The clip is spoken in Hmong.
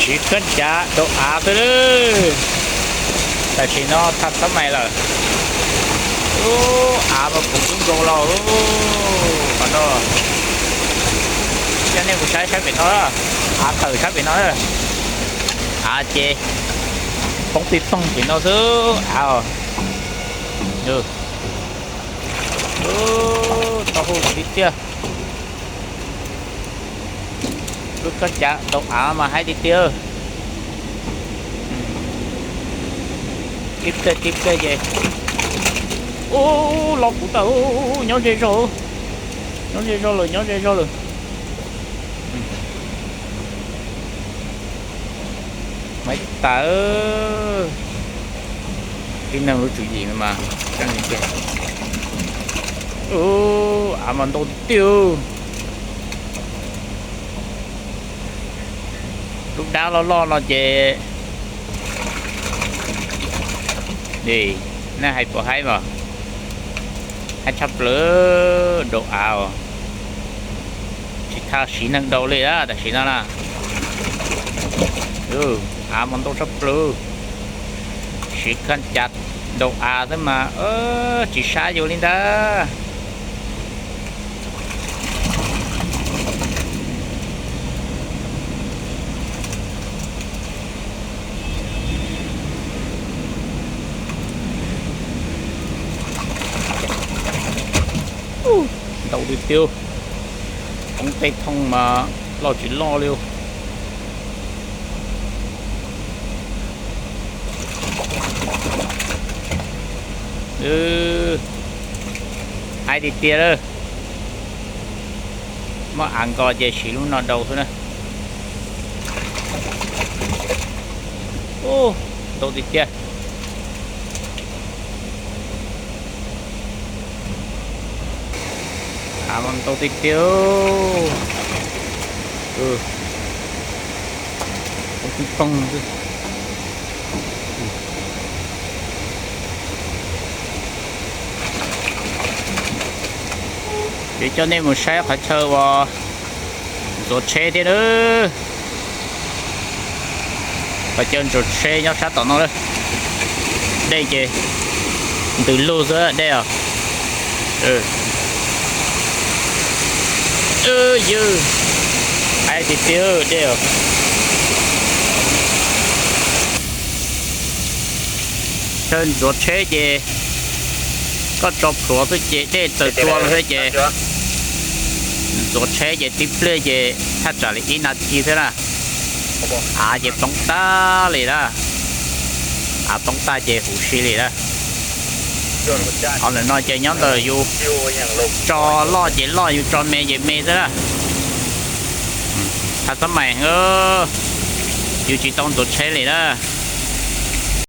Siv khaub ncav daus av xwb lawm. Tam sim no tha xab mais lawm. Ub, av mas puv kub nkaus los qhov no. Coj nej mus saib sab pem no, av tawm sab pem no. Av ces poob pij poog pem no xwb av. Tau huv tiag tiag. Lub khaub ncav daus av mas haib tiag tiag. Tib pliag tib pliag ces, ub, los puv tawm, nyob ze zog, nyob ze zog lawm, nyob ze zog lawm. Maiv tas, tib neeg lub tswv yim no mas tseeb tiag. Ub, av mas ntau tiag tiag. Lub dab loj loj no ces, nej hais puas haib mas, haib tshaj plaws daus av os. Tsis tha siv neeg daus li tam sim no na. Av mas ntau tshaj plaws, siv khaub ncav daus av xwb mas tsis sab yus li ntag. Ntau tiag tiag, poob tej thooj mas loj tsis loj li. Haib tiag tiag lawm. Muab av nkaus ces siv lub no daus xwb na. Ntau tiag tiag. Av mas ntau tiag tiag. Poob pij poog xwb. Ces coj nej mus saib qhov chaw uas ntxuav tsheb thiab nawb. Qhov chaw ntxuav tsheb nyob sab tom no lawm. Dej ces ntws lug xwb dej os. Ywg, haib tiag tiag dej os. Chaw ntxuav tsheb ces koj tso plhuav xwb ces dej txawm tua los xwb ces ntxuav tsheb ces tib pliag ces thaj tsam li ib nas this xwb na, av ces poob tag li lawm. Av poob tag ces huv si li lawm. Qhov ntawm no ces nyob ntawm yus tso loj ces loj, yus tso me ces me xwb na. Tha xab mais, yus tsis tau ntxuav tsheb li na.